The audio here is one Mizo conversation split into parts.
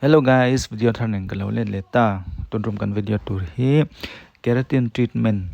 Hello guys, video thar nen ka lo let leh ta. Tun tum kan video tur hi keratin treatment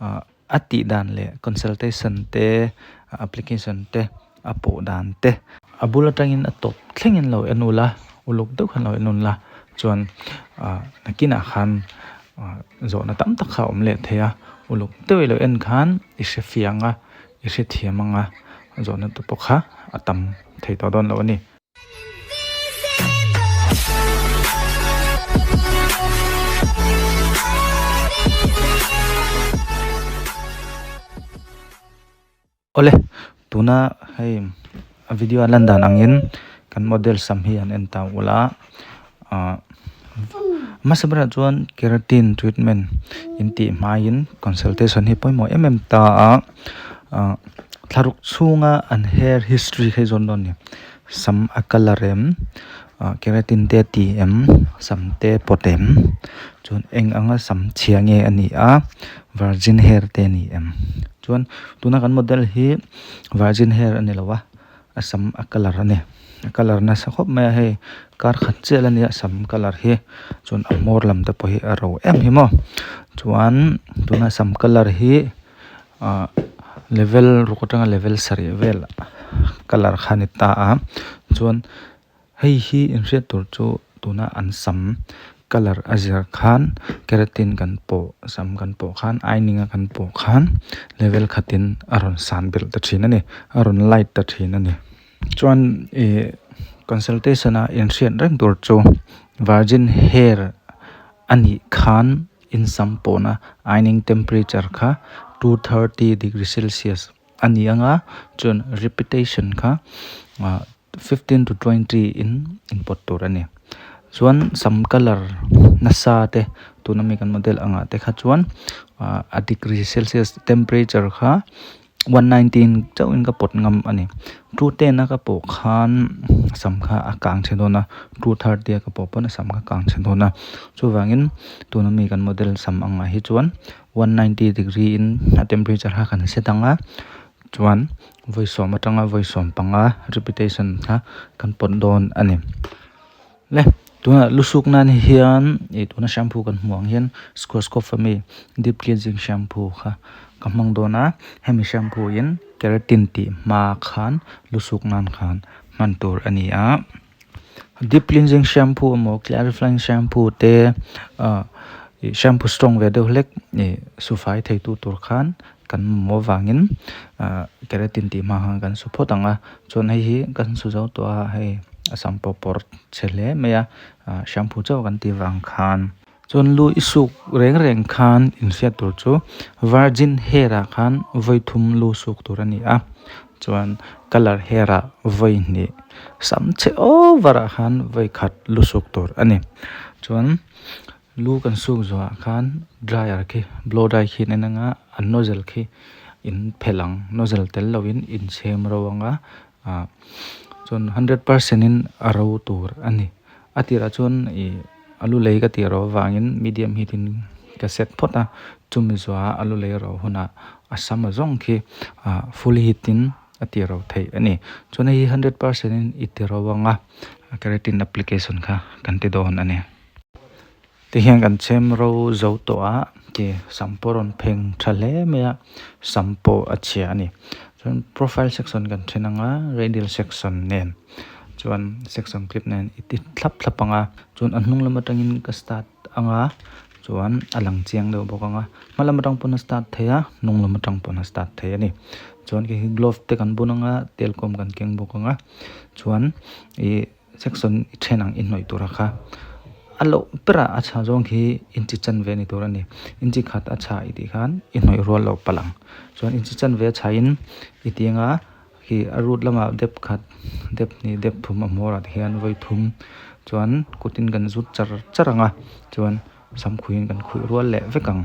ah a tih dan leh consultation te application te a pawh dan te a bul atangin a tawp thlengin lo en ula uluk deuh khan lo en ula chuan ah nakinah khan ah zawhna tam tak kha a awm leh thei a uluk deuh i lo en khan i hre fiang a i hrethiam ang a zawhna te pawh kha a tam thei tawh dawn lo a ni. Awle tuna hei a video a lan dan angin kan model sam hi an en ta ula ah hmasa berah chuan keratin treatment in tih hmaiin consultation hi pawimawh em em ta a ah thlaruk chhunga an hair history kha i zawn dawn a ni sam a colour em ah keratin te a ti em sam te pawt em chuan eng anga sam chhia nge a nih a virgin hair te a ni em chuan tuna kan model hi virgin hair a ni lo a a sam a colour a ni a colour nasa khawp mai a hei kar khat chiah la nia sam colour hi chuan a hmawr lam te pawh hi a ro em hi maw chuan tuna sam colour hi ah level ruk atanga level sarih vel colour kha a ni ta a chuan Hei hi inhriat tur chu tuna an sam colour a zir khan keratin kan pawh sam kan pawh khan ironing a kan pawh khan level khatin a rawn san belh ta thin a ni a rawn light ta thin a ni chuan ih consultation a inhriat reng tur chu virgin hair a nih khan in sam pawhna ironing temperature kha 230 degree celsius a ni ang a chuan repetition kha ah 15 to 20 in inpawt tur a ni chuan sam colour nasa te tuna mi kan model angah te kha chuan ah a degree celsius temperature kha 119 chauhin ka pawt ngam a ni 210 a ka pawh khan sam kha a kang chhe dawn a 230 a ka pawh pawn a sam kha a kang chhe dawn a chuvangin tuna mi kan model sam angah hi chuan 190 degree in a temperature kha kan set ang a chuan vawi sawm atanga vawi sawm panga repetition kha kan pawt dawn a ni le tunah lu suk nan hian ih tuna shampoo kan hmuh ang hian schwarzkopf ami deep cleansing shampoo kha ka hmang dawn a hemi shampoo in keratin tih hma khan lu suk nan khan hman tur a ni a deep cleansing shampoo emaw clarifying shampoo te ah ih shampoo strong ve deuh hlek ih sufai thei tu tur khan kan mamawh avangin ah keratin tih hma khan kan su phawt ang a chuan hei hi kan su zo tawh a hei a sam pawh pawr chhe hle mai a ah shampoo chauh kan tih vang khan chuan lu i suk reng reng khan inhriat tur chu virgin hair ah khan vawi thum lu suk tur a ni a chuan colour hair ah vawi hnih sam chhe over ah khan vawi khat lu suk tur a ni chuan. Lu kan suk zawhah khan dryer khi blow dry khi an en anga an nozzle khi in phelh ang nozzle tel lovin in chhem ro anga ah chuan hundred percent in a ro tur a ni a tirah chuan ih a lu lei ka tih ro avangin medium heat in ka set phawt a chumi zawhah a lu lei ro hunah a sam a zawng khi ah full heat in a tih ro theih a ni chuan hei hi hundred percent in i ti ro anga keratin application kha kan ti dawn a ni. Tihian kan chhem ro zo tawh a ti sam pawh a rawn pheng tha hle mai a sam pawh a chhia a ni chuan profile section kan then ang a radial section nen chuan section clip nen i ti thlap thlap ang a chuan a hnung lam atangin ka start ang a chuan a lang chiang deuh bawk ang a hma lam atang pawn a start theih a hnung lam atang pawn a start theih a ni chuan khi glove te kan bun ang a telkawm kan keng bawk ang a chuan ih. Section i then ang i hnawih tura kha a loh berah a chha zawng khi inchi chanve ni tur a ni inchi khat a chha i tih khan i hnawih rual loh palh ang chuan inchi chanve a chha in i ti anga khi a root lamah dep khat dep hnih dep thum a hmawr ah te hian vawi thum chuan kutin kan zut char char ang a chuan sam khuihin kan khuih rual leh vek ang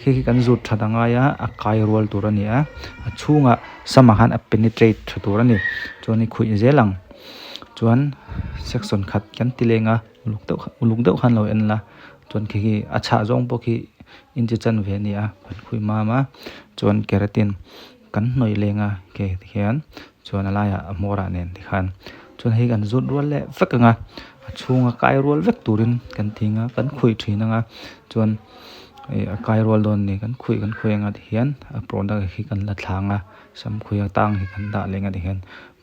khi khi kan zut that a ngai a a kai rual tur a ni a a chhungah samah khan a penetrate tha tur a ni chuan i khuih zel ang chuan section khat kan ti leng a uluk deuh uluk deuh khan lo en la chuan khi khi a chhah zawng pawh khi inchi chanve a ni a kan khuih mam a chuan keratin kan hnawih leng a ke tikhian chuan a laiah a hmawrah nen tikhan chuan hei kan zut rual leh vek ang a. A chhunga kai rual vek turin kan ti ang a, kan khuih thin ang a, chuan ih a kai rual dawn a ni. Kan khuih kan khuih anga tihian a product hi kan la thla ang a, samkhuih atang hi kan dah leh ang a tihian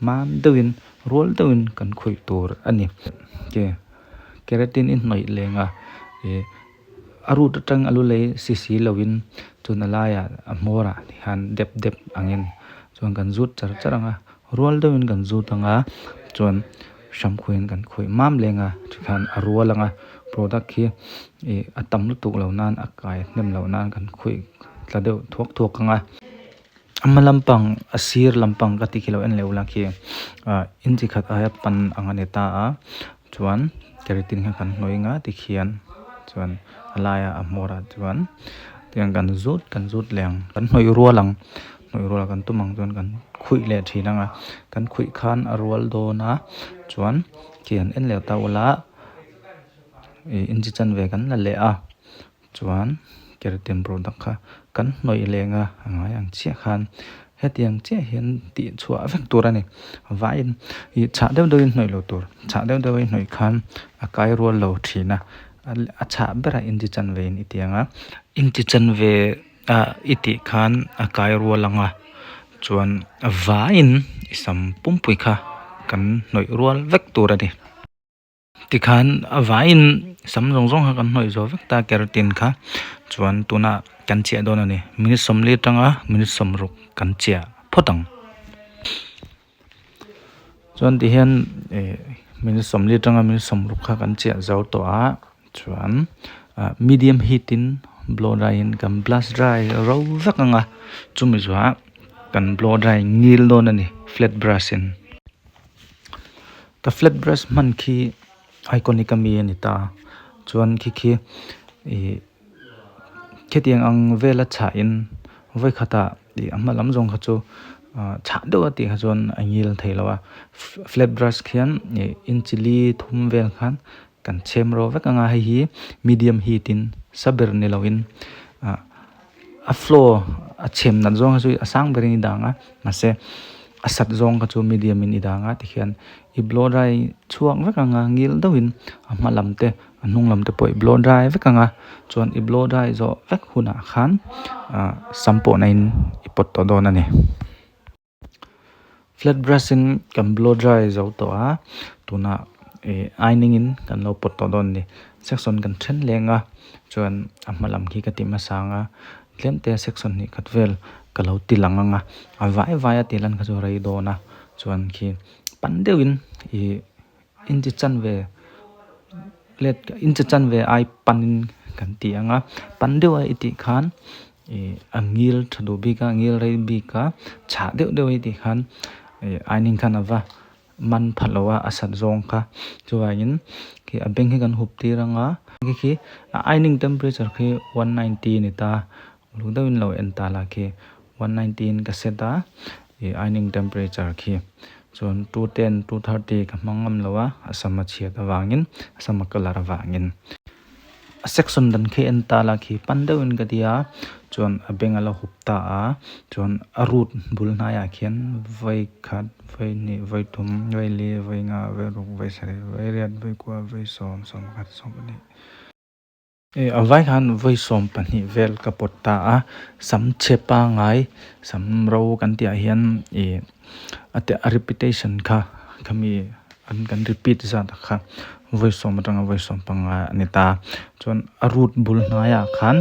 mam deuhin rual deuhin kan khuih tur a ni. Keratin i hnawih leng a ih a root atang a lu lei si si lovin chuan a laiah a hmawrah hian dep dep angin chuan kan zut char char ang a rual deuhin kan zut ang a chuan samkhuiin kan khuih mam leng a tikhan a rual ang a product hi ih a tam lutuk loh nan a kai hnem loh nan kan khuih tla deuh thuak thuak ang a. A hma lampang a sir lampang ka tih khi lo en leh ula khi ah inchi khat aia pan ang a ni ta a chuan keratin kha kan hnawih anga tikhian chuan a laiah a hmawrah chuan tiang kan zut kan zut leh ang kan hnawih rual ang hnawih rual kan tum ang chuan kan khuih leh thin ang a kan khuih khan a rual dawn a chuan khi han en leh ta ula ih inchi chanve kan la leh a. Chuan keratin product kha kan hnawih leng a, a ngai ang chiah khan hetiang chiah hian tih chhuah vek tur a ni. Vaiin ih chhah deuh deuhin hnawih loh tur, chhah deuh deuhin hnawih khan a kai rual lo thin a, a chhah berah inti chanve in i ti ang a, inti chanve ah i tih khan a kai rual ang a, chuan vaiin i sam pumpui kha kan hnawih rual vek tur a ni. Tikhan a vaiin sam zawng zawng kha kan hnawih zawh vek ta keratin kha chuan tunah kan chiah dawn a ni minute sawmli atanga minute sawmruk kan chiah phawt ang chuan tihian ih minute sawmli atanga minute sawmruk kha kan chiah zo tawh a chuan ah medium heat in blow dry in kan blast dry ro vek ang a chumi zuah kan blow dry ngil dawn a ni flat brush in. Ka flat brush hman khi iconic ami a ni ta chuan khi khi ih khitiang ang vela chhah in vawi khatah ih a hma lam zawng kha chu ah chhah deuh a tih kha chuan a ngil thei lo a flat brush khian ih inchi li thum vel khan kan chhem ro vek ang a hei hi medium heat in sa ber ni lo in ah a flow a chhem nat zawng kha chu a sang berin i dang a mahse a sat zawng kha chu medium in i dang a tikhian i blow dry chhuak vek ang a ngil deuhin a hma lam te a hnung lam te pawh i blow dry vek ang a chuan i blow dry zawh vek hunah khan ah sam pawhna in i pawt tawh dawn a ni. Flat brush in kan blow dry zo tawh a tunah ih ironing in kan lo pawt tawh dawn a ni section kan then leng a chuan a hma lam khi ka ti hmasa ang a tlem te section hnih khat vel ka lo ti lang ang a a vai vai a tih lan kha chu a rei dawn a chuan khi pan deuhin ih inchi chanve let inchi chanve ai panin kan ti ang a pan deuh a i tih khan ih a ngil tha duh bik a a ngil rei bik a chhah deuh deuh a i tih khan ih aining khan a va man pha lo a a sat zawng kha chuvangin khi a beng hi kan hup tir ang a khi khi a aining temperature khi one ninety a ni ta uluk deuhin lo en ta la khi one ninety in ka set a ih ironing temperature khi chuan 210 230 ka hmang ngam lo a a sam a chhiat avangin a sam a colour avangin a section dan khi en ta la khi pan deuhin ka ti a chuan a beng a la hup ta a chuan a root bul hnaiah khian vawi khat vawi hnih vawi thum vawi li vawi nga vawi ruk vawi sarih vawi riat vawi kua vawi sawm sawmkhat sawmpahnih. Ih a vai khan vawi 12 vel ka pawt ta a, sam chhe pangngai sam ro kan tih ah hian ih a te a repetition kha khami an kan repeat zat ah kha vawi 10 atanga vawi 15 a ni ta chuan a root bul hnaiah khan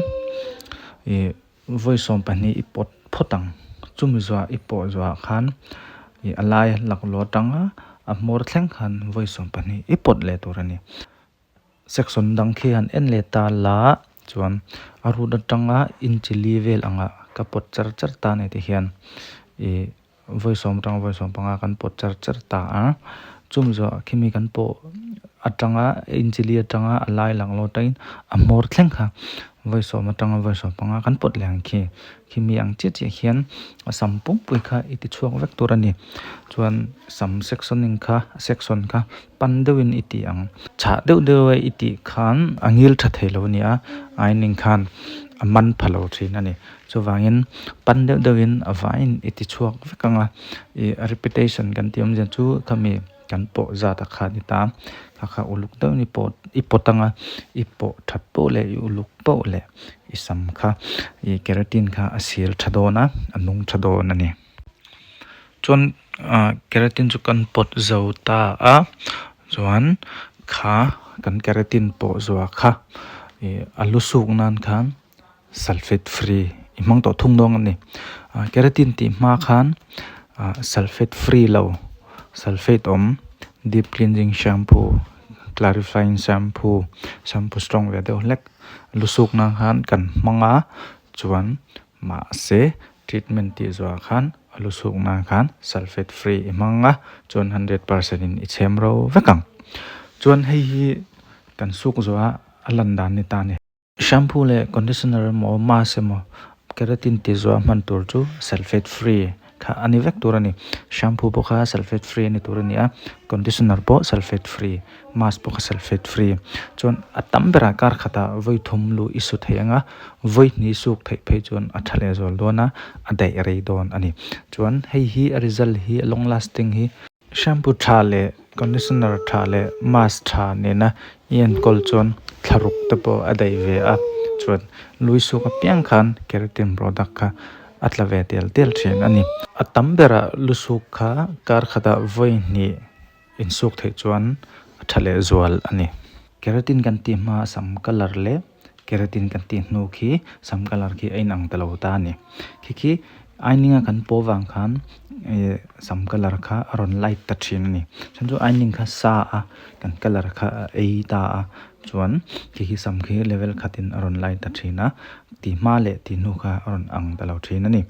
ih vawi 12 i pawt phawt ang chumi zuah i pawh zuah khan ih a lai laklawh atanga a hmawr thleng khan vawi 12 i pawt leh tur a ni. Section dang khi han en leh ta la chuan a root atanga inchi li vel angah ka pawt char char ta a ni tihian ih vawi 10 atanga vawi 15 kan pawt char char ta a chumi zawhah khimi kan pawh atanga inchi li atanga a lai lang lo atangin a hmawr thleng kha vawi 10 atanga vawi 15 kan pawt leh ang khi. Khimi ang chiah chiah hian a sam pumpui kha i ti chhuak vek tur a ni. Chuan sam sectioning kha section kha pan deuhin i ti ang. Chhah deuh deuh a i tih khan a ngil tha thei lo a ni a, ironing khan a man pha lo thin a ni. Chuvangin pan deuh deuhin a vaiin i ti chhuak vek ang a, ih a repetition kan tih awmzia chu khami kan pawh zat a kha a ni ta. Kha kha uluk deuhin i pawt i pawt anga i pawh that poh leh i uluk poh leh i sam kha ih keratin kha a sil tha dawn a a nung tha dawn a ni. Chuan ah keratin chu kan pawt zo ta a chuan kha kan keratin pawh zuah kha ih a lu suk nan khan sulphate free i hmang tawh thung dawn a ni. Ah keratin tih hma khan ah sulphate free lo sulphate awm deep cleansing shampoo clarifying shampoo shampoo strong ve deuh hlek lu suk nan khan kan hmang a chuan mahse treatment tih zawhah khan a lu suk nan khan sulphate free i hmang a chuan hundred percent in i chhem ro vek ang chuan hei hi kan suk zawhah a lan dan ni ta a ni. Shampoo leh conditioner emaw mask emaw keratin tih zawh a hman tur chu sulphate free kha a ni vek tur a ni. Shampoo pawh kha sulphate free a ni tur a ni a, conditioner pawh sulphate free, mask pawh kha sulphate free. Chuan a tam berah kar khatah vawi thum luh i su thei ang a, vawi hnih suk theih phei chuan a tha leh zual dawn a, a daih rei dawn a ni. Chuan hei hi a result hi a long lasting hi. Shampoo tha leh conditioner tha leh mask tha nena i enkawl chuan thlaruk te pawh a daih ve a chuan lui suk apiang khan keratin product kha a tla ve tel tel thin a ni. A tam berah lu suk kha kar khatah vawi hnih insuk theih chuan a tha leh zual a ni. Keratin kan tih hma sam colour leh keratin kan tih hnu khi sam colour khi a inang ta lo ta a ni. Khi khi aining a kan pawh vang khan ih sam colour kha a rawn light ta thin a ni. Chuan chu aining kha sa a kan colour kha a ei ta a chuan khi khi sam khi level khatin a rawn light ta thin a tih hma leh tih hnu kha a rawn ang ta lo thin a ni.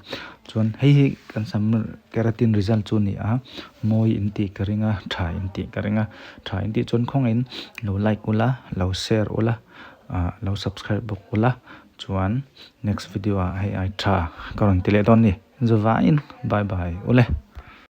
Chuan hei hi kan sam keratin result chu a ni a mawi in tih ka ring a tha in tih ka ring a tha in tih chuan khawngin lo like ula lo share ula. ah lo subscribe bawk ula chuan next video ah hei ai tha ka rawn ti leh dawn a ni zuvangin bye bye ule.